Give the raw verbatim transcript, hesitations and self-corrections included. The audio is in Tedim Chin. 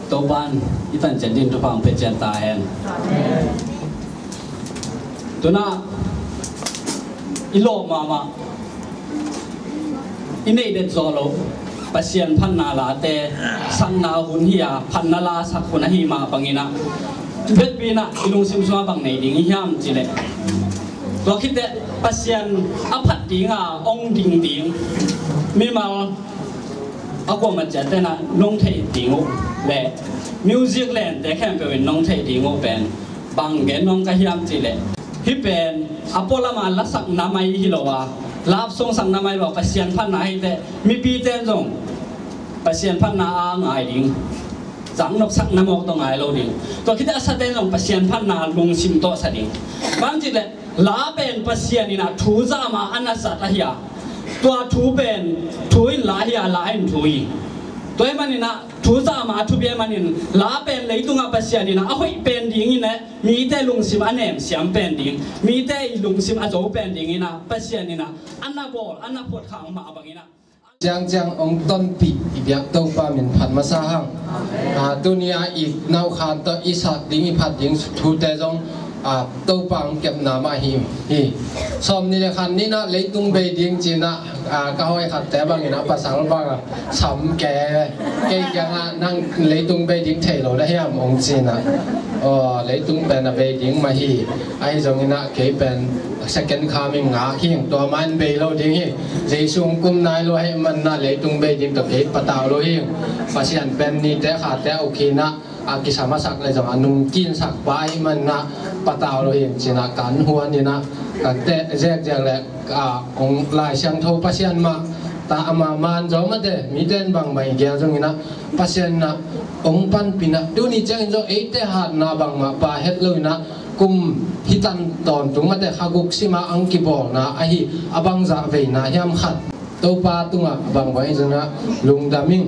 Topan i tan ciat ding thupha hong pia ciat ta hen. Tuna i lawh mahmah, i neih det zawh loh Pasian phatna late sakna hun hi a, phatna la sak hun ahi mah bangin ah, vekpi in ah i lungsim sungah bang nei ding i hiam cih leh, tua khit teh Pasian a phat ding a hong ding ding mimal a kuamah ciat ten ah nong theih ding uh leh music lente khempeuh in nong theih ding uh pen bang gen nuam ka hiam cih leh, hih pen a pualam a lasakna mai hi lo a, love song sakna mai lo a, Pasian phatna hi teh mipite in zong Pasian phatna a ngai ding, zang nopsakna mawk tawh ngai lo ding. Tua khit teh a sate in zong Pasian phatna lungsim tawh sa ding. Bang cih leh la pen Pasian in ah thu zah mah a na zat ahi a, tua thu pen thu in la hi a, la in thu hi. Tua ahih manin ah thu zah mah a thupi ahih manin la pen leitungah Pasian in ah a hoih pen ding in ah, mite lungsim a nemsiam pen ding, mite i lungsim a zo pen ding in ah Pasian in ah a na bawl, a na phuat khak mah bangin ah. Ciangciang hong tonpih i biak Topa min phat masa hang. A, tuni a i naukhan tawh i sak ding, i phat ding thute zong, a, Topa hong kepna mah hi, hi. Sawmnih le khat ni-in ah leitung bei ding ci-in ah, a, ka hawi khatte bangin ah pasal bang a sam ke, kei kiangah nang leitung bei ding thei lo na hiam hong ci-in ah. Aw, leitung pen a bei ding mah hi. Ahi zongin ah kei pen second coming ngak hi, tua mah in bei lo ding hi. Jesu hong kum nai lo ahih manin ah leitung bei ding tawh kei patau lo hi. Pasian pen nite khate a uk hi-in ah, a kisam a sak le zong a nungkin sak pa ahih manin ah patau lo hi ci-in ah kan huan in ah, kan teh zekzek le, a, hong Lai Siangtho Pasian mah ta ama man zo mate, mite in bangbang i gel zongin ah Pasian in ah hong panpih in ah, tuni ciangin zong eite hatna bangmah pha het lo in ah, kum hi tan tawntung mate kha guk sim a hong kibawlna ahi a bangzah veina hiam khat Topa tungah bangbang i zong ah lungdam ing.